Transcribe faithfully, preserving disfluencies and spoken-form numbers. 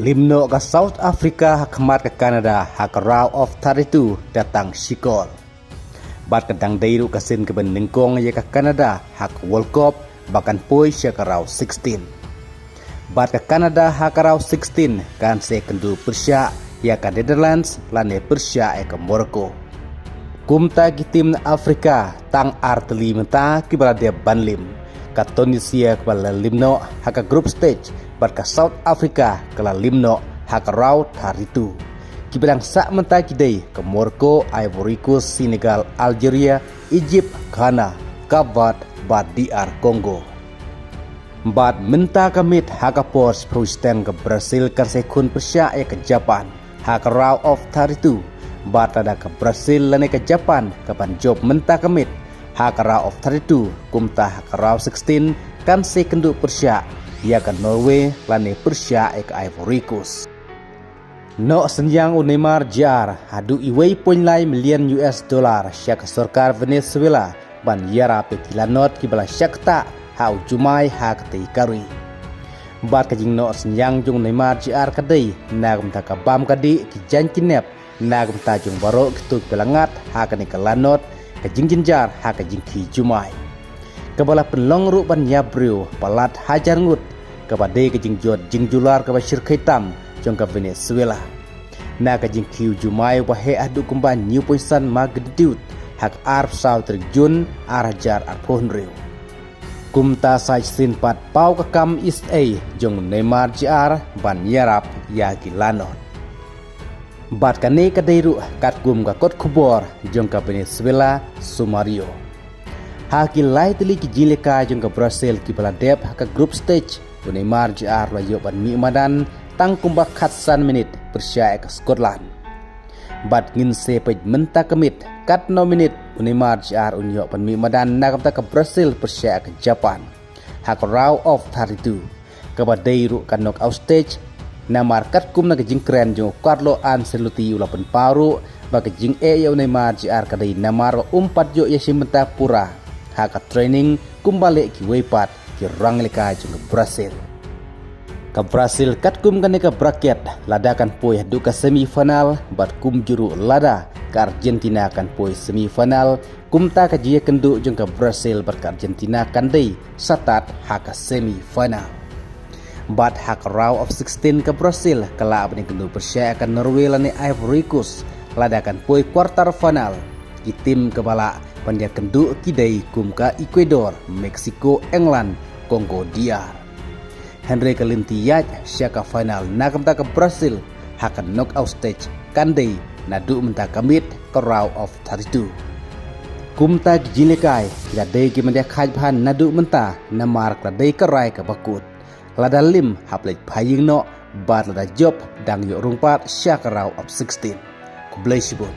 Lim noh ka South Africa ha khmat ka Canada ha ka round of thirty-two da tang shi kol. Bad ka dang dei ruh ka sien kaba nyngkong ïa ka Canada ha ka World Cup ba kan poi sha ka round sixteen. Bad ka Canada ha ka round sixteen kan sa ïakynduh pyrshah ïa ka Netherlands lane pyrshah ïa ka Morocco. Kumta ki tim na Africa tang ar tylli mynta kiba la dep ban lim. Ka Tunisia kaba la lim noh ha ka group stage bad ka South Africa ka la lim noh ha ka round thirty-two. Kiba dang sah mynta ki dei ka Morocco, Ivory Coast, Senegal, Algeria, Egypt, Ghana, Cape Verde bad D R Congo. Bad mynta ka miet ha ka por shiphew shiteng ka Brazil kan sa ïakhun pyrshah ïa ka Japan ha ka round of thirty-two. Bad lada ka Brazil lane ka Japan ka ban jop mynta ka miet ha ka round of thirty-two, kumta ha ka round sixteen kan sa ïakynduh pyrshah ïa ka Norway lane pyrshah ïa ka Ivory Coast. Noh synñiang u Neymar Jr haduh uwei point lai million U S dollar sha ka sorkar Venezuela ban ïarap ïa ki lanot kiba la shah ktah ha u Jumai ha katei ka ri. Bad ka jingnoh synñiang jong u Neymar Jr ka dei na ka bynta ka bam ka dih, ki jaiñ ki nep na ka bynta jong baroh kito kiba la ngat ha kane ka lanot, ka jingjynjar ha ka jingkhie Jumai. Kaba la pynlong ruh ban ïap briew palat hajar ngut, kaba dei ka jingjot jingjular kaba shyrkhei tam jong ka Venezuela. Na ka jingkhie u Jumai uba heh haduh kumba hynñiew point san magnitude ha ka arphew saw tarik Jun ar hajar arphew hynriew. Kumta sa shisien pat paw ka kam isynei jong u Neymar Jr ban ïarap ïa ki lanot. Bad kane ka dei ruh katkum ka kot khubor jong ka Venezuela Sumario. Ha ki lai tylli ki jingïalehkai jong ka Brazil kiba la dep ha ka group stage, u Neymar Jr u la ïoh ban mih madan tang kumba khatsan minit pyrshah ïa ka Scotland. Bad ngin sa peit mynta ka miet katno minit u Neymar Jr un ïoh ban mih madan na ka bynta ka Brazil pyrshah ïa ka Japan ha ka round of thirty-two, kaba dei ruh ka knockout stage. Namar katkum na ka jingkren jong u Carlo Ancelotti u la pynpaw ruh ba ka jingeh ïa u Neymar Jr ka dei namar ba um pat ïoh ïashim bynta pura ha ka training kumba leh kiwei pat ki rangïalehkai jong ka Brazil. Ka Brazil katkum kane ka bracket, lada kan poi haduh ka semi final bad kumjuh ruh lada ka Argentina kan poi semi final, kumta ka jingïakynduh jong ka Brazil bad ka Argentina kan dei sa tad ha ka semi final. Bad ha ka round of sixteen ka Brazil ka lah ban ïakynduh pyrshah ïa ka Norway lane Ivory Coast. Lada kan poi quarter final, ki tim kaba lah ban ïakynduh ki dei kum ka Ecuador, Mexico, England, Congo D R. Hynrei ka lynti ïaid sha ka final na ka bynta ka Brazil ha ka knockout stage kan dei naduh mynta ka miet ka round of thirty-two. Kumta ki jingïalehkai ki la dei kiban ïakhaid bha naduh mynta namar ka la dei ka rai kaba kut. Lada lim hap leit phai ïing noh, bad lada jop dang ïoh rung pat sha ka round of sixteen. Khublei shibun.